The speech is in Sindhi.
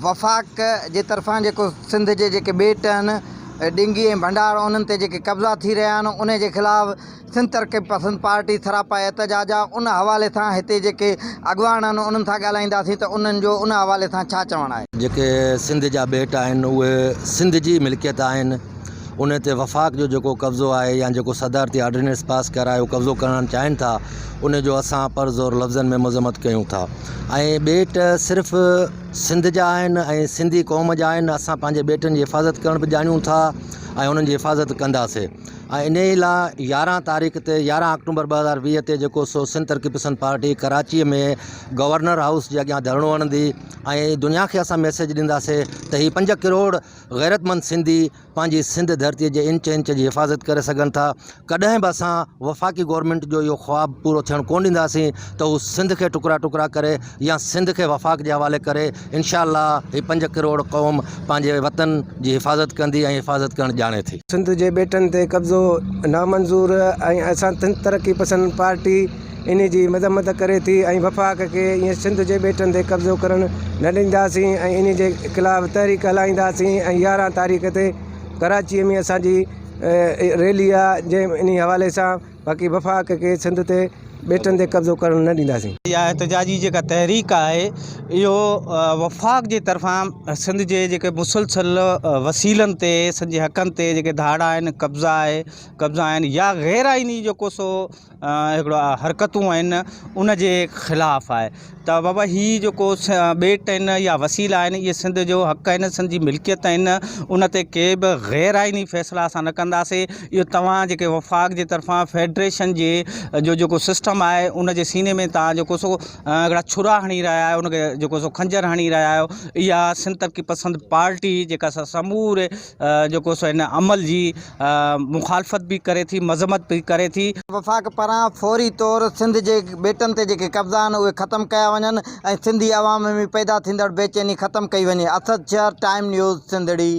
وفاق جي طرفان جيڪو سنڌ جي جيڪي ٻيٽ آهن ڏنگي ۽ ڀنڊار انهن تي جيڪي قبضا ٿي رهيا آهن انهي جي خلاف سنڌ ترقي پسند پارٽي سراپا احتجاج آهي ان حوالي سان هتي جيڪي اڳواڻ آهن انهن سان ڳالهائينداسين ته انهن جو ان حوالي سان ڇا چوڻ آهي. جيڪي سنڌ جا ٻيٽ آهن اهي سنڌ جي ملڪيت آهن ان تي وفاق جو جيڪو قبضو آهي يا جيڪو صدارتي آرڊيننس پاس ڪرائي اهو قبضو ڪرڻ چاهين ٿا ان جو اسان پر زور لفظن ۾ مذمت ڪيون ٿا ۽ ٻيٽ صرف سنڌ جا آهن ۽ سنڌي قوم جا آهن اسان پنهنجي ٻيٽن جي حفاظت ڪرڻ به ڄاڻيون ٿا ۽ انهن جي حفاظت ڪنداسي ۽ انهي لاء 11 تاريخ تي 11 آڪٽومبر 2020 تي جيڪو سو سنڌ ترقي پسند پارٽي ڪراچي ۾ گورنر هائوس جي اڳيان ڌرڻو هڻندي ۽ دنيا کي اسان ميسيج ڏينداسي ته هي پنج ڪروڙ غيرتمند سنڌي پنهنجي سنڌ ڌرتي جي انچ انچ جي حفاظت ڪري سگهن ٿا ڪڏهن به اسان وفاقي گورنمينٽ جو اهو خواب پورو ٿيڻ ڪونه ڏينداسين ته هو سنڌ کي ٽڪرا ٽڪرا ڪري يا سنڌ کي وفاق جي حوالي ڪري انشاء الله هي پنج ڪروڙ قوم پنهنجي وطن جي حفاظت ڪندي ۽ حفاظت ڪرڻ ڄاڻي ٿي. سنڌ جي ٻيٽن تي قبضو نامنظور ۽ اسان سنڌ ترقي پسند پارٽي انهي جي مذمت ڪري ٿي ۽ وفاق کي ائين سنڌ جي ٻيٽن تي قبضو ڪرڻ نه ڏينداسين ۽ انهي جي خلاف تحريڪ هلائينداسين ۽ 11 تاريخ تي ڪراچي ۾ اسان جي ريلي آ جنهن انهي حوالي سان باقي وفاق کي سنڌ تي ٻيٽن تي قبضو ڪرڻ نه ڏينداسين. اها احتجاجي جيڪا تحريڪ آهي اهو وفاق جي طرفان سنڌ جي جيڪي مسلسل وسيلن تي سنڌ جي حقن تي جيڪي ڌاڙا آهن قبضا آهي قبضا آهن يا غير آئيني جيڪو سو هڪڙو حرڪتون آهن ان جي خلاف آهي ته بابا هي جيڪو ٻيٽ آهن يا وسيلا آهن اهي سنڌ جو حق آهن سنڌ جي ملڪيت آهن ان تي ڪي به غير آئيني فيصلا اسان نه ڪنداسين اهو توهان جيڪي وفاق جي طرفان فيڊريشن جي جو جيڪو سسٽم آهي ان جي سيني ۾ توهان جيڪو سو هڪڙا ڇرا هڻي رهيا آهيو ان کي جيڪو سو خنجر هڻي رهيا آهيو اها سنڌ ترقي پسند پارٽي جيڪا سموري جيڪو سو ان عمل جي مخالفت به ڪري ٿي مذمت به ڪري ٿي. وفاق پاران فوري طور سنڌ جي ٻيٽن تي جيڪي قبضا آهن اهي ختم ڪيا وڃن ۽ سنڌي عوام ۾ پيدا ٿيندڙ بيچيني ختم ڪئي وڃي، اسد شهر، ٽائيم نيوز، سنڌڙي.